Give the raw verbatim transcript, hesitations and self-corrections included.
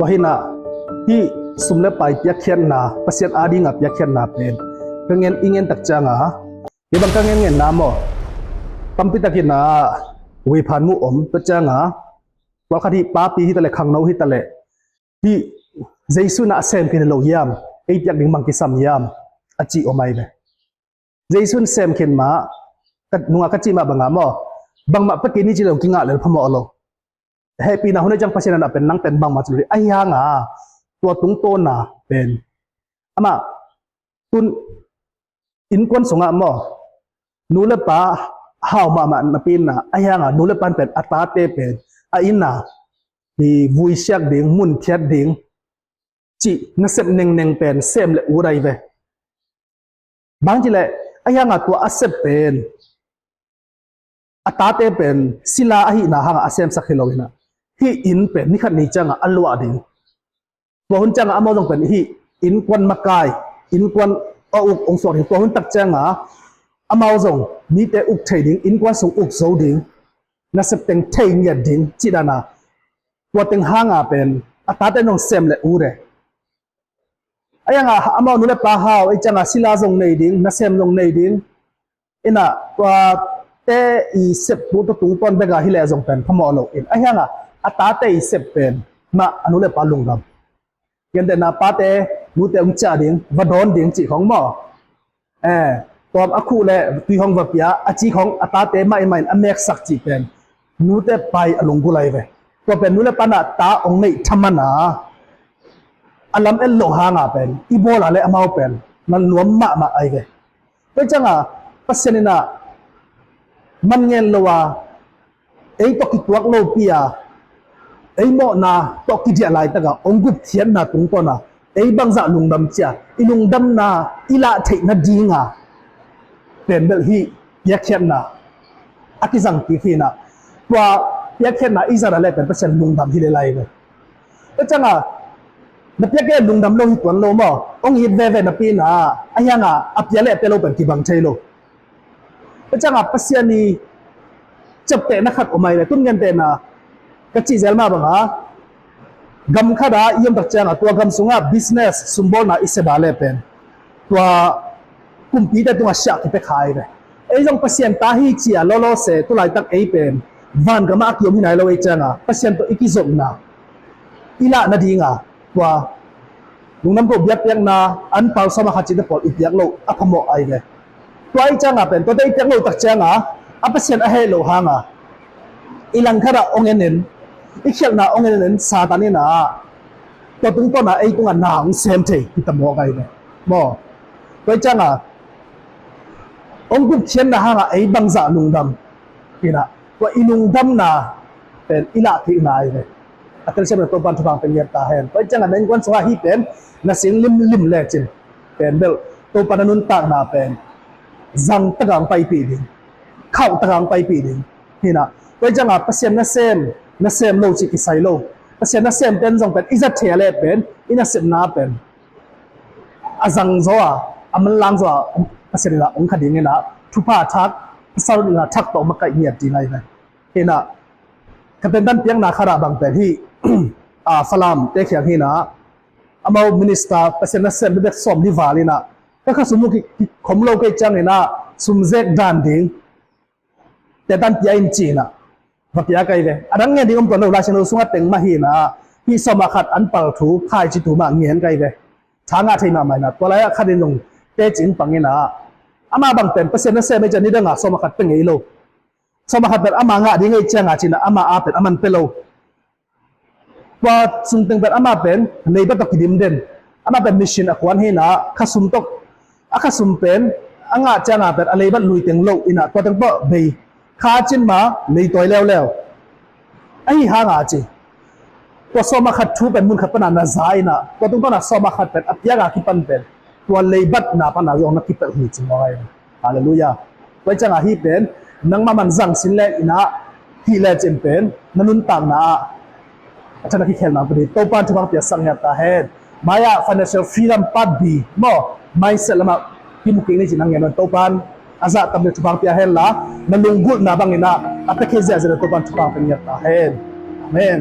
Tua hi-in ah, hih sum le pai piakkhiatna, Pasian ading a piakkhiatna pen ka ngen, i ngen tak ciang a, hih bang ka ngen ngenna maw, tampi tak in ah, vei phan mu om, tua ciang a, pawlkhat hih papi hi ta leh, khangno hi ta leh, hih Jesu in ah a sem khin lo hiam, ei piak ding bang kisam hiam, a ci om ahi ve. Jesu in sem khin mah, ka nung a ka cih mah bang a maw, bangmah pia kei ni ci lo, kingah lel phamawh lo. Hehpihna hun ahih ciang Pasian in ah pen nang pen bangmah ci lo ding. Ahih hang a, tua tungtawn a pen, amah tu-in innkuan sung ah maw, nu le pa hau mahmah napi in ah, ahih hang a nu le pa in pen a tate pen a inn ah hih vui siak ding, mun phiat ding cih nasep nengneng pen sem le ut ahi ve. Bang ci leh, ahih hang a tua a sep pen, a tate pen sila ahihna hang a a semsak hi lo in ah, hih inn pen ni khat ni ciang a a luah ding. Tua hun ciang a amau zong pen hih innkuan makai, innkuan a uk hong suak ding. Tua hun tak ciang a amau zong mite uk thei ding, innkuan sung uk zo ding, nasep teng thei ngiat ding cih dan a, tua teng hang a pen a tate zong sem le ut e. Ahih hang a amau nu le pa hau ahih ciang a sila zong nei ding, nasem zong nei ding. In ah tuate i sep tu, tua tungtawn bek a hi leh zong pen phamawh lo in, ahih hang a a tate i sep pen mah a nu le pa lungdam. Gentehna pate, nute hong ciah ding, va dawn ding cih khong maw, eh, tawm a khuh leh tui hong va pia a cih khong, a tate mah in mah in a meksak cih pen nute pa i a lunggulh ahi ve. Tua pen nu le pa in ah ta hong neih thaman a, a lam et loh hang a pen i bawl a leh amau pen na nuam mahmah ahi ve. Tua ciang a Pasian in ah man ngen lo a, ei tawh kituak lopi a, ei mawhna tawh kidiah laitak a hong gupkhiatna tungtawn a, ei bangzah lungdam ci a, i lungdamna i lah theih nading a pen bel hih piakkhiatna a kizang kik hi in ah, tua piakkhiatna i zat a leh pen Pasian lungdam hi lel ahi ve. Tua ciang a na piak kei lungdam lo hi tuan lo maw, hong it veve napi in ah, ahih hang a a pia leh a pia lo pen kibang thei lo. Tua ciang a Pasian i ciaptehna khat om ahi ve. Tu-in gentehna ka cih zel mah bang a, gam khat a i om tak ciang a, tua gam sung a business sumbawlna i sep a leh pen tua kumpite tung a siah kipia kha ahi ve. Ei zong Pasian ta hi ci a lawlaw se, tu laitak ei pen van gam ah a kiom hi nai lo ahih ciang a, Pasian tawh i kizopna i lah nading a, tua lungdam ko biakpiakna, anpal sawm a khat cihte pawl i piak loh a phamawh ahi ve. Tua ahih ciang a pen, tuate i piak loh tak ciang a, a Pasian a heh loh hang a, i langkhat ah hong en in, i khialhna hong en in, Satan in ah tua tungtawn a ei tung a na hong sem thei hi ta mawk ahi ve maw. Tua ahih ciang a hong gupkhiatna hang a ei bangzah lungdam in ah, tua i lungdamna pen i lah theihna ahi ve. A telsiam in ah Topa'n thupha hong pia ngiat ta hen. Tua ahih ciang a na innkuan sung ah hih pen na sing limlim lecin pen bel Topa na nuntakna pen zang tak a hong paipih ding, khauh tak a hong paipih ding hi in ah. Tua ahih ciang a Pasian nasem, nasem lo cih kisai lo. Pasian nasem pen zong pen i zat thei a leh pen i nasepna pen a zang zaw a, a manlang zaw a, Pasian in ah hong kha ding in ah, thupha thak, pasal in ah thak tawh makaih ngiat ding ahi ve. Hi in ah, ka tentan piakna khat ah bang pen hih, a, Falam te kiang hi in ah, amau minister Pasian nasem bek sawmli val in ah, ka khasum uh ki, kikhom lo kei ciang in ah, sum zek dan ding tentan pia in ci in ah, va pia kei ve. A dang ngen ding om tuan lo, Lai Siangtho sungah teng mah hi in ah, hih sawm a khat anpal thu, khaici thu mah ngen kei ve. Tha ngah thei mahmah in ah, tua lai ah khat in zong teci in pang in ah, amah bang pen Pasian nasem ahih ciang nidang a sawm a khat pia ngei lo. Sawm a khat pen ama ngah ding ahih ciang a ci in ah, ama a pen aman pia lo. Tua sung teng pen amah pen leiba tawh kidim den. Amah pen mission a kuan hi in ah, khasum tawh, a khasum pen a ngah ciang a pen a leibat lui teng lo in ah, tua teng tawh bei. Kha cin ma leitawi leuleu. Ahih hang a ci, tua sawm a khat thu pen mun khat pan a na za in ah, tua tung pan a sawm a khat pen a piak a kipan pen tua leibatna pan a zong na kipelh hi ci maw ai. Halleluiah. Tua ahih ciang a hih pen nangmah man zang sin leng in ah, hih lecin pen na nuntakna ah a tha na kikhelna pudi Topa'n thupha pia sak ngiat ta hen. Mai ah financial freedom part B maw, mindset lam ah kimu kik ni ci-in nang ngen un. Topa'n a zah tam le thupha pia hen la, na lunggulhna bang in ah a piakhia ziahziah le Topa'n thupha pia ngiat ta hen. Amen.